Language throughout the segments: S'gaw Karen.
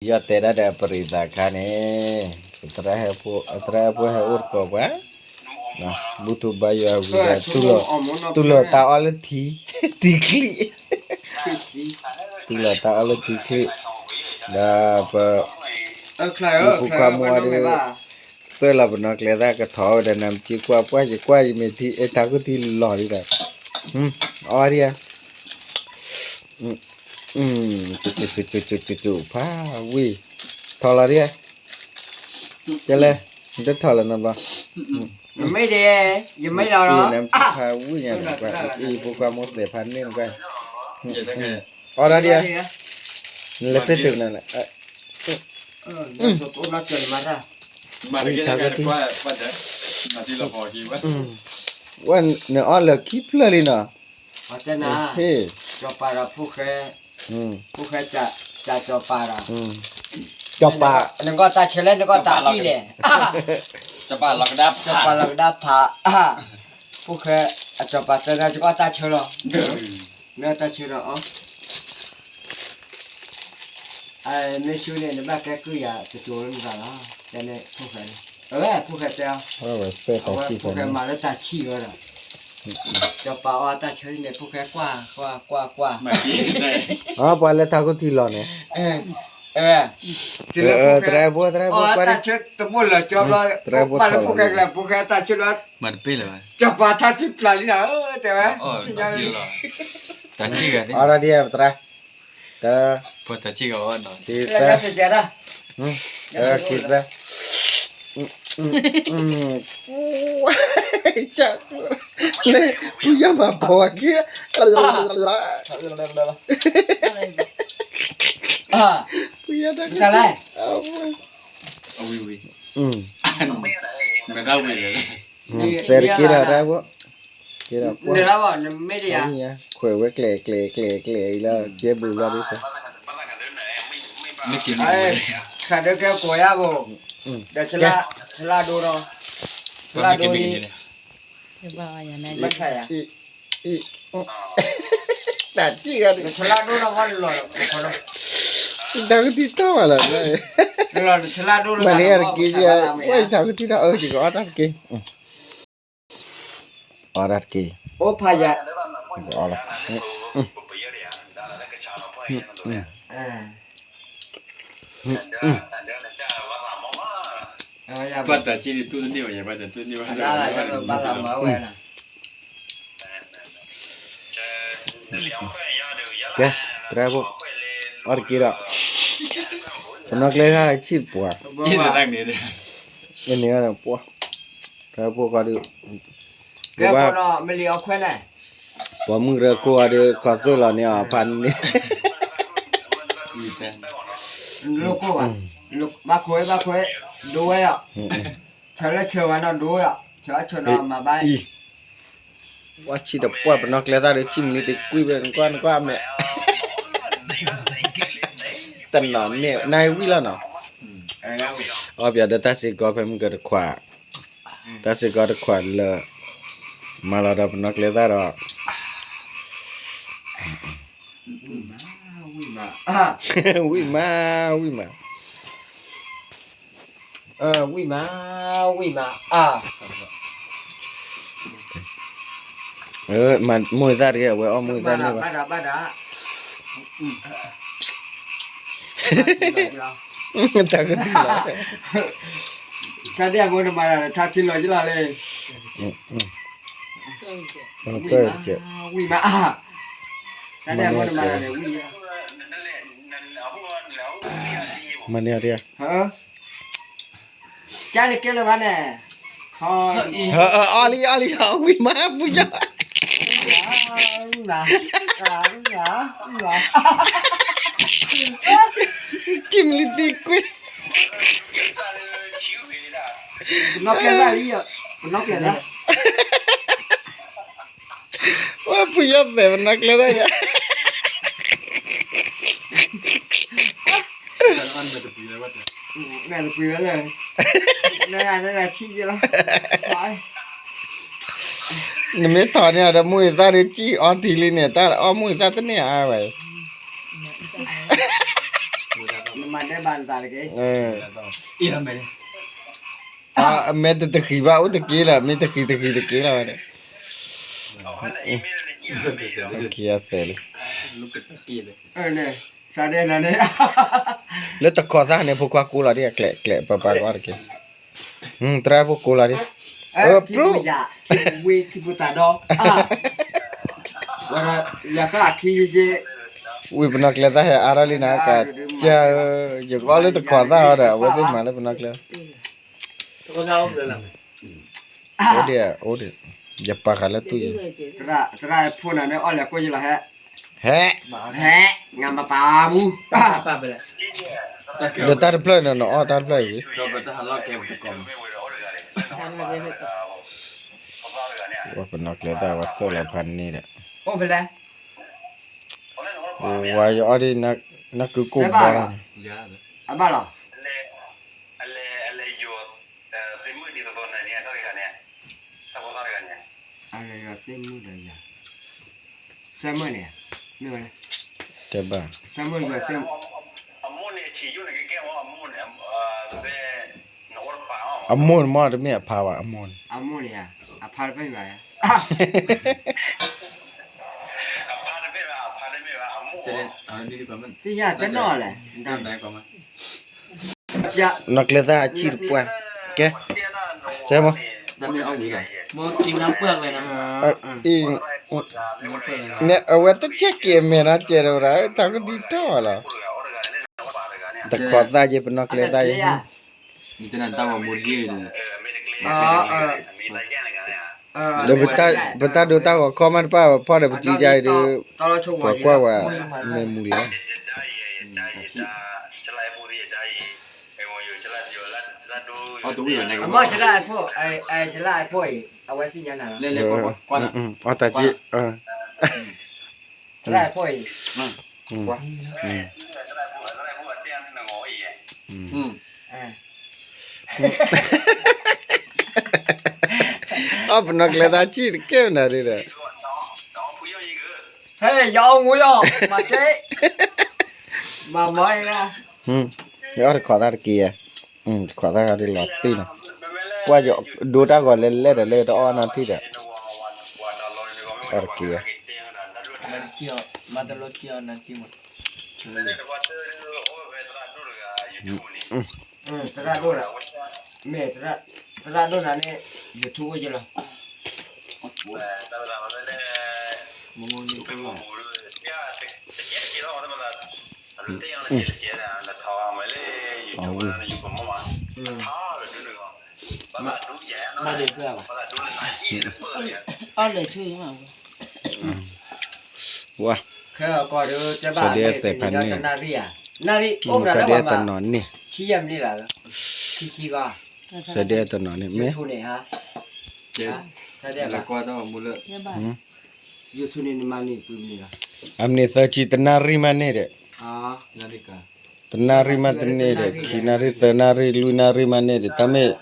ယီၢ်တဲဒၣ်ဒီးပရံးသးခါန့ၣ်, သရၣ်ဖိဟဲအိၣ်တကိးပှၤ, ဘူၣ်ထူဘါယွၤဝံၤဒီး, တူၢ်လိာ်တၢ်အီၣ်လၢထံ, ထံချံၣ်, တူၢ်လိာ်တၢ်အီၣ်လၢထံချံၣ်, ဒီးပ, ဖိခွါမိၢ်အီၤဒီး, သွဲၣ်လီၤပနီၢ်ကျဲသၣ်ကထီၣ်ဝဲဒီး နၤမ့ၢ်က့ၤကွၢ်ပှၢ် ယကွၢ်ယမ့ၢ်ထံ အဲၣ် ထးခိၣ်ထံလီၤဒံးဒီး, အီဒံးဧါ ဖးဝံၣ်, ထီၣ်လီၤဒံးဧါ, ကဲလဲၣ်, နတထီၣ်လၢၤနီတဘျီ, မ့ၢ်ဒ်, ယမ့ၢ်လီၤလီၤ, နမ့ၢ်ဖးဝံၣ်ညါန့ၣ်, အံၤဖိခွါမိၢ်သဲးဖးန့ၣ်နကွၢ်, အီဒံးဧါ, နလဲၤသ့ၣ်တုၤနၤလဲၣ်, ဝဲနအီၣ်လၢခံဖျၢၣ်လံနီၤ, ဟ့ၣ်, စီၤပၤဒီးဖိၣ်ဃဲ, ဖိၣ်ဃဲ, စီၤပၤဒီး, စီၤပၤ, နကအီၣ်တၢ်ဆၢလဲၣ် နကအီၣ်တၢ်အံၤလဲၣ်, စီၤပၤလီၤကဒါဖး, ဖိၣ်ဃဲ, အစီၤပၤတဲနၤ ယကအီၣ်တၢ်ဆၢလီၤ, နအီၣ်တၢ်ဆၢဒီးအီၣ် မ့ၢ်ဆူန့ၣ် နဘၣ်ကဲကုၢ်ယၤ တစိၤလၢနသးလီၤ, တဲန့ၣ်ဖိၣ်ဃဲန့ၣ်, အဝဲဖိၣ်ဃဲတဲအီၤ, အဝဲဖိၣ်ဃဲမၤလၢတၢ်ဆံၣ်ဝဲဒီး, စီၤပၤအီၣ်တၢ်ဆၢန့ၣ် ဖိၣ်ဃဲကွၢ်ကွၢ်ကွၢ်ကွၢ်, ပှၤလၢထးခိၣ်ထံလီၤန့ၣ်, သရၣ်ဖိ, သရၣ်ဖိ, တၢ်ဆၢတဘိလၢာ်ကၠီဘျီ, ပှၤလၢဖိၣ်ဃဲကျဲ ဖိၣ်ဃဲတၢ်ဆၢလီၤ, စီၤပၤထးထံပျၢ်လံနီၤ, တဲဝဲ, တၢ်ဆံၣ်ဂၤ, အီဒံးဧါ သရၣ်, တၢ်, ပှၤတၢ်ဆံၣ်ဂၤအီၣ်နီၤ, တၢ်, ခံသၢ, လဲၤ, ဖုယီၢ်မၤပိာ်ဝဲခံ, ဖုယီၢ်တၢ်, ဝံၤဝံၤ, မ့ၢ်တၢ်ဝံၤလဲၣ်, တဲတက့ၢ်ဒီးတၢ်ဖိ, က့ၤဒီးပှၢ်, ခွဲးဝဲကျဲးကျဲးကျဲးကျဲးလၢကဲဘူးလီၤဒ်, ဃးဒၢကဲကိးယါဘိ, ဒီး, ဆလၣ်ဒိဒီး, ဆလၣ်ဒိလံ, တၢ်ဆံၣ်ဂၤန့ၣ်, ဆလၣ်ဒိဒီးဝဲလီၤ, တၢ်ကထံၣ်တၢ်ဝဲလီၤ, ဆလၣ်ဒိလီၤ, မ့ၢ်န့ၣ်တက့ၢ်, ဝဲတၢ်ကထံၣ်တၢ်အၢက့ၤကအီၣ်တၢ်တက့ၢ် အီၣ်တၢ်တက့ၢ်, အိၣ်ဖးယၤ, အီၣ်လီၤ, ဘၣ်တၢ်ဆံၣ်န့ၣ်တူၢ်တန့ၢ်ဘၣ်, ဘၣ်တၢ်ဆံၣ်န့ၣ်တူၢ်တန့ၢ်ဘၣ်, ကဲ, သရၣ်ဖိ, အီၣ်တက့ၢ်ဒီး, ပနီၢ်ကျဲတၢ်ဆံၣ်ပှၤ, န့ၣ်ပှၤ, သရၣ်ဖိဃီဒီး, ကဲဘၣ်, ပှၤမုၢ်ရၢခိၣ်အီၤဒီး ခီသိၣ်လီၤန့ၢ်အီၤဖးန့ၣ်, ဘၣ်ခွဲ, ဘၣ်ခွဲ, ဒိဝဲ, ဆၢလၢဆၢဝဲနီၢ်ဒိဝဲ, ဆၢအဆၢနီၢ်မၤဘၣ် ဝဲဆံးတပှၢ်ပနီၢ်ကျဲသၣ်ဒီး ဆံၣ်မံၤလံတကွံၢ်ဝဲ နကွၢ်နကွၢ်မဲာ်, တနီၤန့ၣ် နဝံၣ်လီၤနီၤ, အီၣ်ပၠးဒီးတၢ်စ့ၢ်ကီးဖဲမုၢ်ကတခွး, တၢ်စ့ၢ်ကီးတခွးလၢာ်, မၤလီၤဒီးပနီၢ်ကျဲသၣ်ဒီး, ဝံၣ်မး, ဝံၣ်မး, ဝံၣ်မး, ဝံၣ်မး, မ့ၢ်သၣ်တဂ့ၤ အဝဲအီၣ်မ့ၢ်သၣ်န့ၣ်ဘၣ်, တၢ်ကဒုလီၤ, တၢ်ဒ်အမိၢ်နမၤတၢ် ထါထံလီၤယလီၤလံ, ဝံၣ်မး, တၢ်ဒ်အမိၢ်နမၤတၢ်န့ၣ် ဝံၣ်, မၤန့ၢ်အီၤဒ်, ကၢ်လၢကဲလၢၤဘၣ်န့ၣ်, အီလံ အီလံ အီဝံၣ်မး ပူၤညီ, ထံမလံသံကွံာ်, ပနီၢ်ကျဲသၣ်, ပနီၢ်ကျဲသၣ်, ဝဲပူၤညီသဲးပနီၢ်ကျဲသၣ်ယါ မဲာ်တပှံၤဝဲလၢ, မဲာ်တပှံၤဝဲလၢ, မဲာ်တပှံၤဝဲလၢ, နမ့ၢ်ထီၣ်န့ၢ်အီၤဒီး မူအသၣ်ဒီး ကံၣ်အီထံလံန့ၣ်, တၢ်အီၣ်မူအသၣ်တန့ၢ်အါဝဲ, မၤဒဲးဘၣ်နသးတက့ၢ်. အမဲတတဃံးဘၣ် အိၣ်တက့ၢ်လီၤ, မ့ၢ်တဃံးတဃံးတက့ၢ်လီၤဝဲန့ၣ်. ခံအသဲလံ. လၢတခိးသၣ်န့ၣ် ဖိခွါကိးလီၤဒ်အကျဲးကျဲးပၤပၤကီးတက့ၢ်. သရၣ်ဖိကိးလီၤဒ် အၢ ပရူၣ် ဝံၤပနီၣ်ကျဲသၣ်ဟဲအါထီၣ်လံနၤ ကစၢ်ဧၢ, ယကအီၣ်လၢတခိးသၣ်အီၤဒီး အဝဲသ့ၣ်မၤလၢပနီၣ်ကျဲ အိၣ်ဒံး အိၣ်ဒံး, ယပာ်ဃာ်လၢတူၢ်ယံၤ, သရၣ်ဖိနၤန့ၣ်အီၣ်လၢကိၣ်ယလီၤဟဲ, ဟဲ, ဟဲ, ငါမပာ်မူ, ဒီးတၢ်တဖျၢၣ်န့ၣ် နအီၣ်တၢ်တဖျၢၣ်အံၤ, ပနီၣ်ကျဲသၣ်ဝဲသိၣ်လီၤဖးန့ၣ်ဒီး, ဝါယအီၣ်ဒ် နကုကိၢ်ဘီလီၤ, အဘၣ်လီၤ. တဲဘၣ်, အမိၢ်န့ၣ်မ့ၢ်တမ့ၢ်အဖါဘၣ်, အမိၢ်န့ၣ်, အမိၢ်န့ၣ်ဧါ, အဖါတမ့ၢ်ဘၣ်ဧါ, သ့ၣ်ညါတနီၣ်လဲၣ်, နီၣ်ကျဲသၣ်အဆံၣ်တပှၢ်, ကဲ, ဆဲမ, အဝဲတဆဲးက့ၤအမဲာ်နီၤ ကဲဒီးဝဲဒၣ် တၢ်ကဒံထီၣ်လီၤ, တခိးသၣ်ယဲ ပနီၣ်ကျဲသၣ်ယဲ, ဒီးပတၢ်ဒိတၢ်ဂီၤခီမးတပၣ် ပဖီၣ်ဒီးပစုယါအံၤဒီး, ပှၤကွၢ်ဝဲ, မဲာ်မူလီၤ. အမ့ၢ် အီၣ်တၢ်က့, အီၣ်ပနီၣ်ကျဲသၣ်ဆံၣ်တကဲမနုၤဒ်ဒီး, ဟဲ, ယအီၣ်မူယီၤ, မၤကဲ, မၤမီၤအံၤ, ယအီၣ်တခိးသၣ်တက့ၢ်ဧါ, တခိးသၣ်ဒ်လီၤတံၢ်နီၤ, ကွၢ်ယဒိတၢ်ဂီၤလဲၤလဲၤဒီးလၢတအီၣ်နီတံၢ်ဒီး, အီၣ်တက့ၢ်ဧါ, မၤတလီက့ၤအီၤနၤက့ၤမး, သရၣ်ဒိၣ်, မ့ၢ်, သရၣ်ဒိၣ်နၤန့ၣ်, ယထူအိၣ်ယလီၤ. ဝါ, စဒဲသ့ၣ်ဖးန့ၣ်, စဒဲတနီၤန့ၣ်, စဒဲတနီၤန့ၣ်မ့ၢ်, အမ့ၢ်သၢဆံတနၣ်ရံၣ်မးန့ၣ်ဒီး, တနၣ်ရံၣ်မးတန့ၢ်ဒီး ခံနၣ်ရံၣ် သၢနၣ်ရံၣ် လွံၢ်နၣ်ရံၣ်မးန့ၢ်ဒီး တၢ်မ့ၢ်,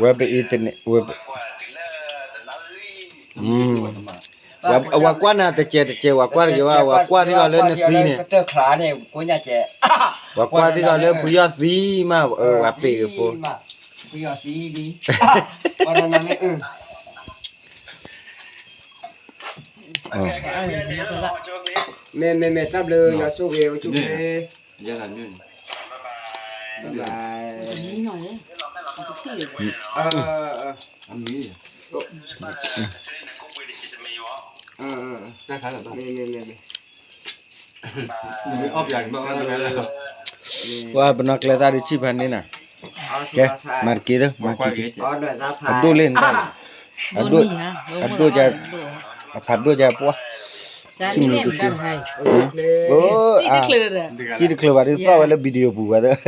ဝဲပအံၤတန့ၢ်, ဝဲပ, ဝဲကွၢ်နၤတစဲးတစဲး ဝဲကွၢ်တဂ့ၤဘၣ် ဝဲကွၢ်သံဂီၤလၢနသံန့ၣ်, ဝဲကွၢ်သံဂီၤလၢဖုယီၢ်သံမး, ဝဲပ့ၤကဖိ, မ့ၢ်, မ့ၢ်, မ့ၢ်, တၢ်ဘျုး ယွၤဆိၣ်ဂ့ၤ အိၣ်ဆူၣ်ချ့, ပနီၣ်ကျဲသၣ်ဒုးဆံၣ်ဖးန့ၣ်နၤ, ကဲ, မၤတက့ၢ်, မၤတက့ၢ်, အဒိၣ်လံနတၢ်, အဒိၣ်, အဖးဒိၣ်ယါပှၢ်, ဆံၣ်မနုၤတက့ၢ်, ဆံၣ်တချုးဘၣ်ဒုးသီၣ်ဝဲလၢ video ပူၤဘၣ်သၢ ဖ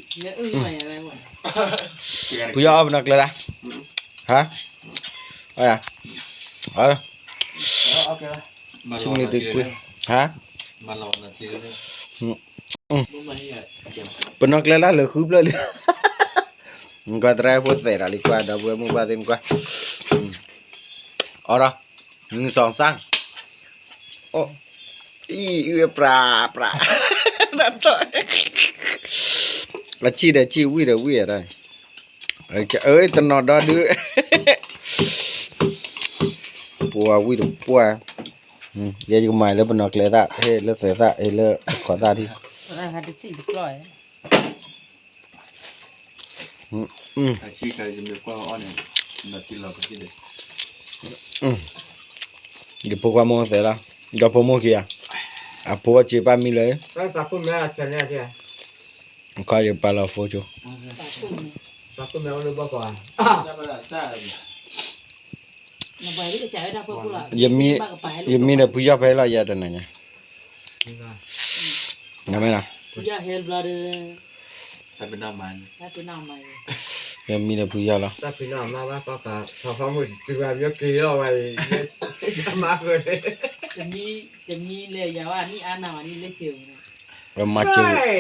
ုယီၢ်အီၣ်ပနီၣ်ကျဲသၣ်, ဟါ, အ, ဆံၣ်မနုၤတကွံ, ဟါ, ပနီၣ်ကျဲသၣ်လၢဃုဖျၢၣ်လံ နကွၢ်သရၣ်ဖိသဲးဒီးလံကွၢ် ဒီပုၢ်ဝဲၢ်မိၢ်ပၢ်သ့ၣ်နကွၢ်, အီၣ်ဒီး နုၢ်စီၤစၢ်, အိၣ်, အံၤ အုၣ်ပြး ပြး, အဆံၣ်ဒီးဆံၣ် ဝံၣ်ဒီးဝံၣ်ဒၣ်, အၢ တနီၤဒီဒု ပှၤဝံၣ်တပှၢ်, ယဲယကမၤလၢပနီၢ်ကျဲသၣ် ဟဲလၢသဲးသၣ် ဟဲလၢတခီသၣ်ဒ် ယဖိခွါမိၢ်သဲးလီၤ, ဒီဖိမိၢ်ခံဂၤ, အဖိက့ၤပာ်မံလၢ ခီယပာ်လီၤဖိကၠိ, ယမံဒီးဖုယီၢ်ဖဲလီၤယၤတနၤညါ, နမ့ၢ်လီၤ, ယမံဒီးဖုယီၢ်လီၤ,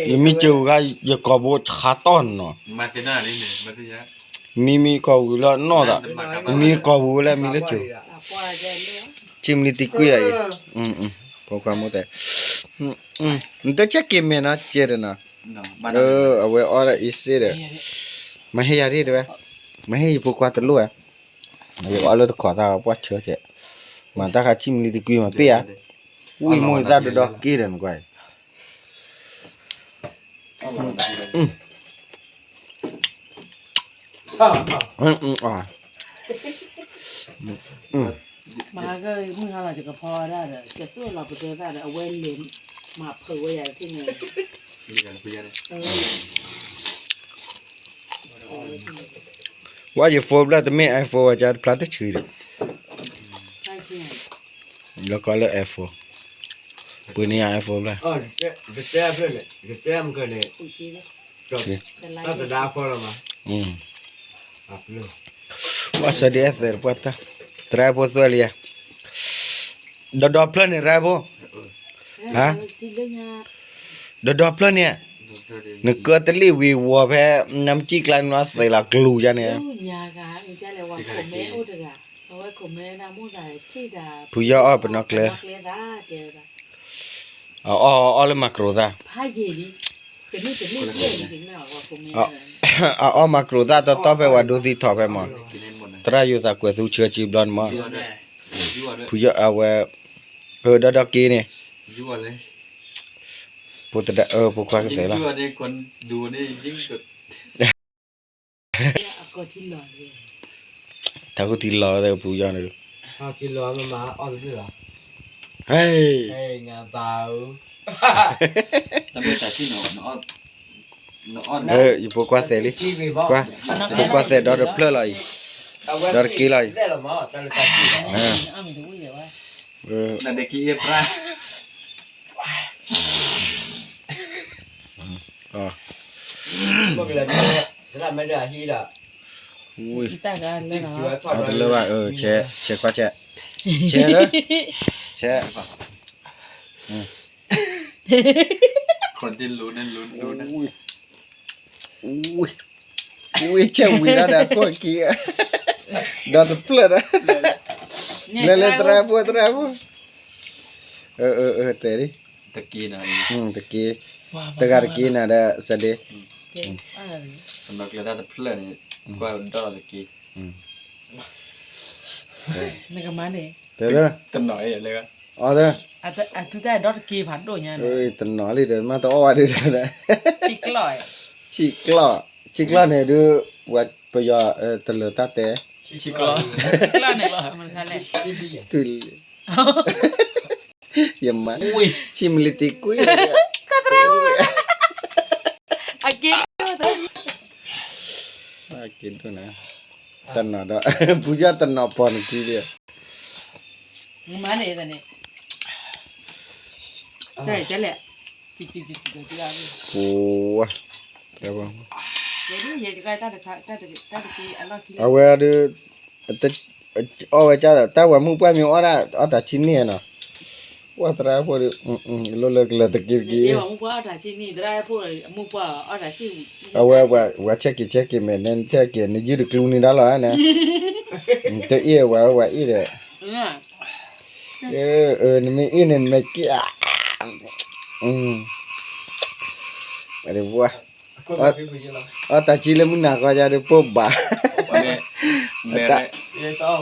ယမံစၢၤဝဲ ယကိာ်ဘိဆါတီၢ်နီၤ, မံမံကီၢ်ဝံၤလၢနီၢ်သး, မံကီၢ်ဝံၤလၢမံလၢစၢၤ, ဆံမံလံတံကွံလီၤအံၤ, ဖိခွါမိၢ်သဲး, နတဆဲးက့ၤမဲာ်နီၤ ကဲဒီးနီၤ, အဝဲအီၣ်ဒီးအ့စ့ဒီး, မဟ့ၣ်ယၤဒ်တဲဝဲ, မဟ့ၣ်ယဖိခွါတလိၣ်ဧါ, ယကအီၣ်လၢတခီသၣ်ပှၢ်ဆၢကဲ, မၤတၢ်ခါဆံမံလံတံကွံမၤပ့ၢ်ဧါ, ဝံၣ်မိၢ်သၣ်ဒီဒီက့ဒီးနကွၢ်အံၤ မၤကမုၢ်ဟါလီၤ ယကဖီဒၣ်ဒီး ကသူၣ်လီၤပတဲသၣ်ဒီး အဝဲလဲၤမၤဖုးဝဲယၤတထံၣ်န့ၣ်, ဝဲယ phone ဘျဲၣ်တမ့ၢ် iPhone ဝဲကတဖျါတဆှံဒီး, လၢကီလၢ iPhone, ပှ့ၤန့ၢ်ယၤ iPhone ဘျဲၣ်, ဝဲစဒံအဲၣ်သဲးတပှၢ်တၢ်, တရၢဖိသွဲၣ်လံဧါ, ဒီဒီဖျၢၣ်န့ၣ်တရၢဖိ, ဟါ, ဒီဒီဖျၢၣ်န့ၣ်, နကၢတလံၣ်ဝံၤဝီၤဖဲ နမ့ၢ်ကံၣ်ကျါန့ၣ်သဲးလီၤကလူၤယါန့ၣ်, ဖုယီၢ်အီၣ်ပနီၢ်ကျဲ, အအီၣ်အီၣ်လၢမၤကရိၤသၣ်, အအီၣ်မၤကရိၤသၣ်တီတီဖဲဝဲဒိသံထီၣ်ဖဲမး, သရၣ်ယိၤသးကွဲးသူဆှၢကံဘျီန့ၣ်မး, ဖုယီၢ်အဝဲ, ဒီဒီက့န့ၣ်, ဖိတဒါအၢ ဖိခွါကသဲးလီၤ ထးခိၣ်ထံလီၤဝဲပူၤယီၤန့ၣ်, ဟဲ, ယဖိခွါသဲးလံ, ကွၢ်, ဖိခွါသဲးဒီတဖျၢၣ်လီၤအံၤ, ဒီတက့လီၤအံၤ, တလၢဘၣ်, ဆဲးခွါဆဲး, ဆဲးလၢ, ဆဲး, ဝံၢ်ဆဲးဝံၤဒၣ်ဒီးအခိၣ်ခံ, ဒီတဖျၢၣ်ဒီး, လဲၤလဲၤသရၣ်ဖိသရၣ်ဖိ, တဲဒ်, တက့, တဂၤတက့နၤဒီးစဒ့, တနီၤကျဲတၢ်တဖျၢၣ်န့ၣ်, ကွၢ်ဒီးတက့, နကမၤန့ၣ်, တဲလၢ, တနီၤ, အီၤ, တနီၤလံဒီး မ့ၢ်တအီၣ်ဝဲဒၣ်ဒီး, ဆံကျီၢ်, ဆံကျီၢ်န့ၣ်ဒုး, ဝဲပယီၤတလၢာ်တၢ်တဲ, ဆံကျီၢ်, ယမၤ, ဆံမလံတံကွံ, တနီၤဒီး, ပူၤယီၢ်တနီၤပီၤနကံဒံး, မၤန့ၣ်, ပူၤ, အဝဲဒုး, အီၣ်ဝဲကၢ်ဒီး တၢ်ဝဲမုၢ်ပှၢ်မ့ၢ်အီၣ်ဒၣ် အီၣ်တၢ်ဆံန့ၢ်နီၤ, ပှၤသရၣ်ဖိဒီး လိၣ်လၢကလၢၤတက့ၢ်တက့ၢ်, အဝဲ ဝဲဆဲးက့ၤဆဲးက့ၤမဲာ်န့ၣ် ထဲက့ၤ နယုၢ်တကျူန့ၣ်ဒီးလီၤန့ၣ်, တအ့ၣ်ဝဲ ဝဲအ့ၣ်ဒီး, နမ့ၢ်အ့ၣ်န့ၣ် နမ့ၢ်က့ၣ်, အဝဲ အီၣ်တၢ်ဆံးလၢမုၢ်နၤဃီယါဒီးပိၢ်ဘၣ်, မဲာ်,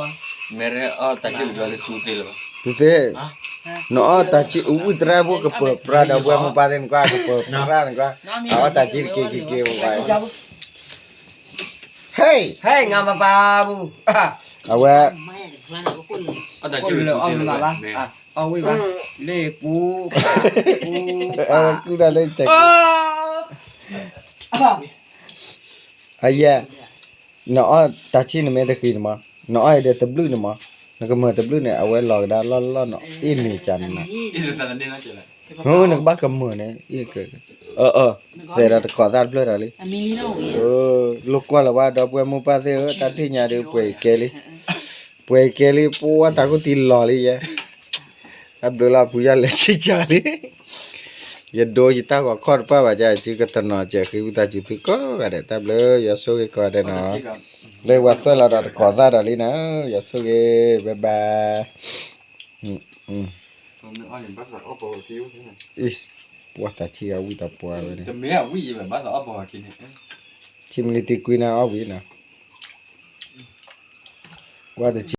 မဲာ်, အီၣ်တၢ်ဆံးလၢသူသ့လၢၤဘၣ်, သူသ့, နအီၣ်တၢ်ဆံး အဝံၣ်သရၣ်ဖိကပၢၤပြးဒီး ပှၤမိၢ်ပၢ်သ့ၣ်နကွၢ်ကပၢၤပြးနကွၢ်, အီၣ်တၢ်ဆံးတက့ၢ်က့ၢ်က့ၢ်ဘၣ်, ဟဲ, ဟဲငါမပၢ်ပူၤ, အဝဲ အီၣ်တၢ်ဆံးလၢအီၣ်မ့ၢ်ဘၣ်ဘၣ်, အီၣ်ဝံၣ်ဘၣ်, လၢပူၤ, ပူၤ, အဝဲကူၣ်ဒၣ်လၢတၢ် အယဲၢ်, နအီၣ်တၢ်ဆံးနမ့ၢ်တဃံန့ၣ်မး, နအီၣ်အံၤဒီးတဘျုးန့ၣ်မး, နကမၢၢ်တဘျုးန့ၣ် အဝဲလီၤကဒါလီၢ်လီၢ်နီၤ, အ့ၣ်မ့ၢ်ကန့ၣ်နီၤ, နကဘၣ်ကမၢၢ်န့ၣ်, သဲးဒီးတခိးသၣ်တဖျၢၣ်ဒီးလံ, လိၣ်ကွၢ်လၢၤဘၣ်ဒီပုၢ်ဝဲၢ်မိၢ်ပၢ်သ့ၣ်ဧၢ, တၢ်ထံၣ်ညါဒီးပှဲၤကဲလံ, ပှဲၤကဲလံ ပှၤတၢ်ကူၣ်တံၢ်လီၤလံယဲ, တၢ်ဘျုးလီၤ ဖုယီၢ်လဲၤဆံၣ်ကၢ်လံ ယဒိယတၢ်ဂီၤခီၣ်တပၣ်ဘၣ် ကကတနီၤစဲးဃ့ဝံသးစူၤသုကိးဂၤဒဲး တၢ်ဘျုး ယွၤဆိၣ်ဂ့ၤကိးဂၤဒဲးနီၤ, လၢပှၤသွဲၣ်လီၤဒီးတခိးသၣ်ဒီးလံနီၤ ယွၤဆိၣ်ဂ့ၤ bye bye. ပှၤတၢ်ဆံးအဝံၣ်တပှၢ်ဝဲန့ၣ်, ထံမလံတံကွံနၤအီၣ်ဝံၤနီၤ, ကွၢ်တဆံ